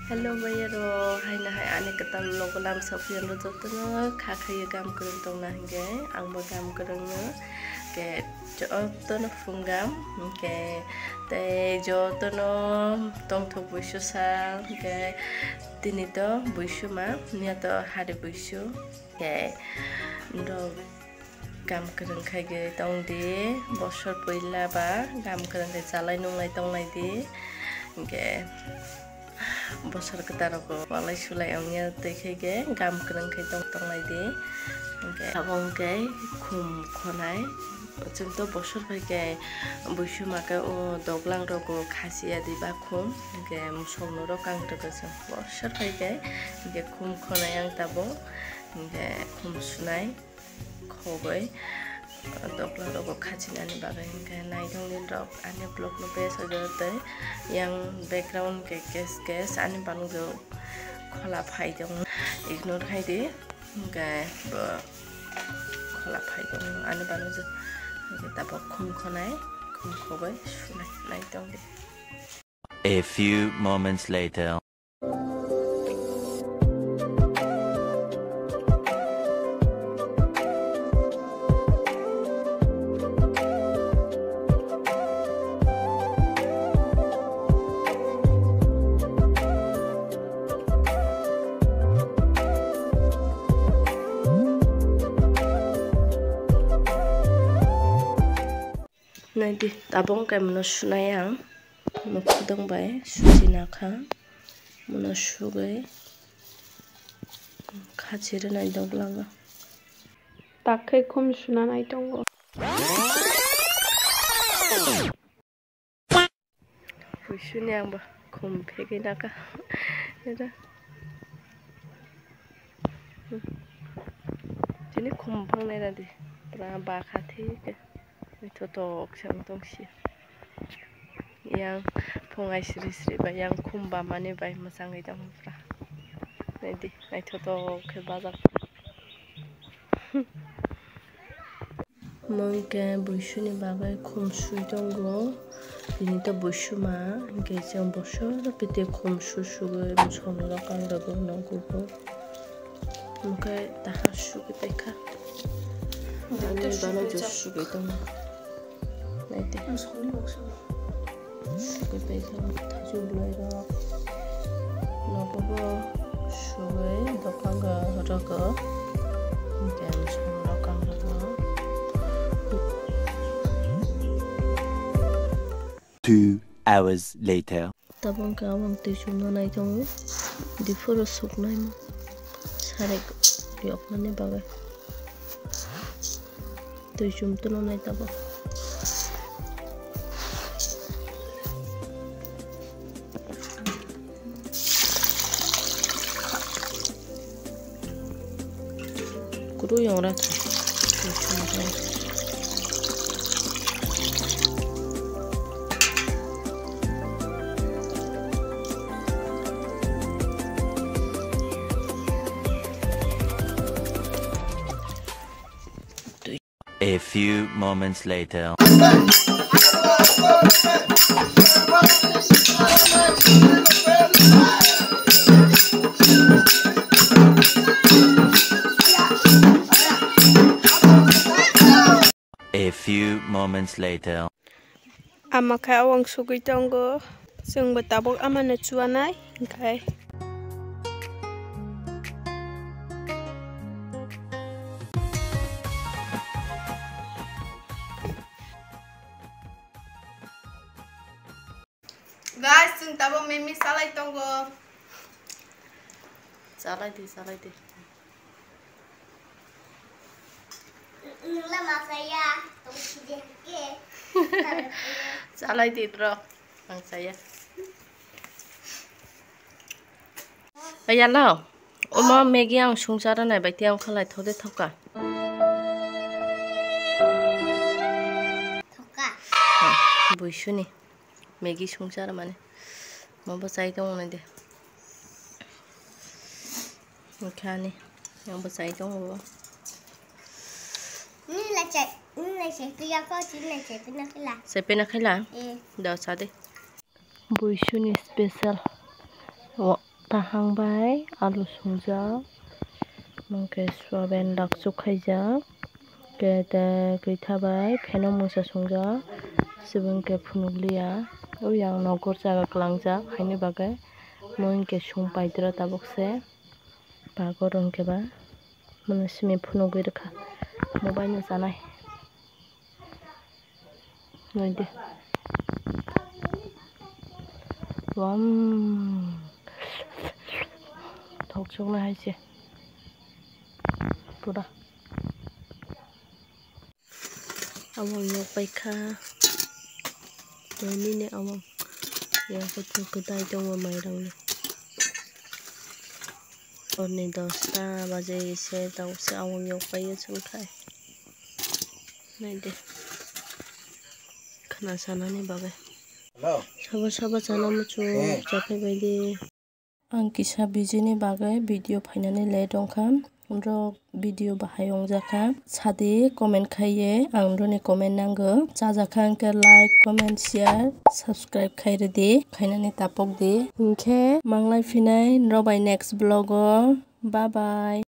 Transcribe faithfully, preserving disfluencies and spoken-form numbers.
Hello, bayaro, haino hai ani kwtal vlog o lamsa phiyano jotono kha khaiwi gam kwrwng tongna hinkhe, angbo gam kwrwngno, ke jotono phunggam, hinkhe tei jotono tongthok buisu sal, hinkhe tini to buisu ma, miya to hari buisu, hinkhe norok gam kwrwng khaigwi tongdi, bosor puila ba gam kwrwng khe chalai nunglai tonglai di. Hinkhe bosor kwtal rogo walai sulai wngya twi khaigwi gam kwrwng khe tong tonglai di. Hinkhe abo hinkhe khum khonai, chwng to bosor bai khe buisu ma khe o doglang rogo khasiya di ba khum, hinkhe musok norok kang rwgwi chwng bosor bai khe hinkhe khum khonai ang tabuk, hinkhe khum sunai. Khogwi, ah, dogla rogo khachinani bagwi hinkhe naithok din rok ani vlog no bes o tei yang background khe kes kes ani bangjak khola phai tong ignore khai di hinkhe bo khola phai tong ani bangjak hinkhe tabuk khum khonai khum khogwi sunai naithok di. A few moments later. Naidi, tabuk wngkha mono sunai ang. Mukhudwng bai suchi nakha. Mono sugwi khachi rwnai doglago. Takhe khum sunanai tongo. Buisuni angbo khum phegwi nakha. Tini khum phangnai radi. Pura bakha thik. Naithotok se wng tong si. Yang phung ai sri sri bai yang khum bamani bai mwchangwi tong pura. Naidi, naithotok khe bajak. Mui khe buisuni bagwi khum sui tongo. Tini to buisuma, hinkhe chwng bosor piti khum su sugwi bwskango kang rwgo nokgo. Hwnkhe tahar sugwi paikha. Ani bana je sugwi tongo. Naidi. Sugwi paikha thaichuk bwlairok. Nogo bo sugwi dokango rwgo. Hwnkhe ang songno kang rwgo. Two hours later. Tabuk wngkha aboni twi chumna nai tongo. Diphuru suknai ma. Sarek yoknani bagwi. Twi chum tono nai tabuk. Kwrwi wngra kha. A few moments later. A few moments later. Ama khe awang sugwi tongo. Chwngbo tabuk amano chuanai, hinkhe. Guys, chwng tabuk mimi salai tongo. Salai di, salai di. Nungla masaya, tong sijeng ke. Salai di, bro. Ang saya. Ayalo, omo Maggie ang sungsa rwnai bai tei ang khalai thode thoka. Thoka. Buisuni. Maggie sungsa rwmani. Mo bo chai tongo nai de. Okhani. Yang bo chai tongo bo. Nila chai, nila chai piya ko, nila chai pina khila. Chai pina khila? Eh. Da cha de. Buisuni special. Wa-, Tahang bai alu sungjak, hwnkhe soyaben lakchuk khaijak, khe tei kwitha bai pheno mungsa sungjak, chwng khe phunukliya. Uyang nogo jaga kwlangjak haini bagwi, mo hinkhe sung paidwra tabuk se. Bagor hwnkhe ba, mano simi phunugwi rwkha, mo baino chanai. Naidi. Wam. Thokchoknai hai se. Pura. Awang yok pai kha. Tei nini awang yok pai kha, kwtai tongo mairang ni. Horni dosta baje se tabuk se awang yok pai o chwng khai. Naidi. Khna sanani bagwi. Hello. Sabo sabo chana muchung. Eh. Chapai bai di. Ang kisa busy ni bagwi video phainani late wngkha. Norok video bahai wngjakha. Sadi comment khaiye ang norokni comment nango. Chajakha hwnkhe like, comment, share, subscribe khai rwdi. Khainani tapok di. Hinkhe manglai phinai norok bai next vlog o. Bye bye.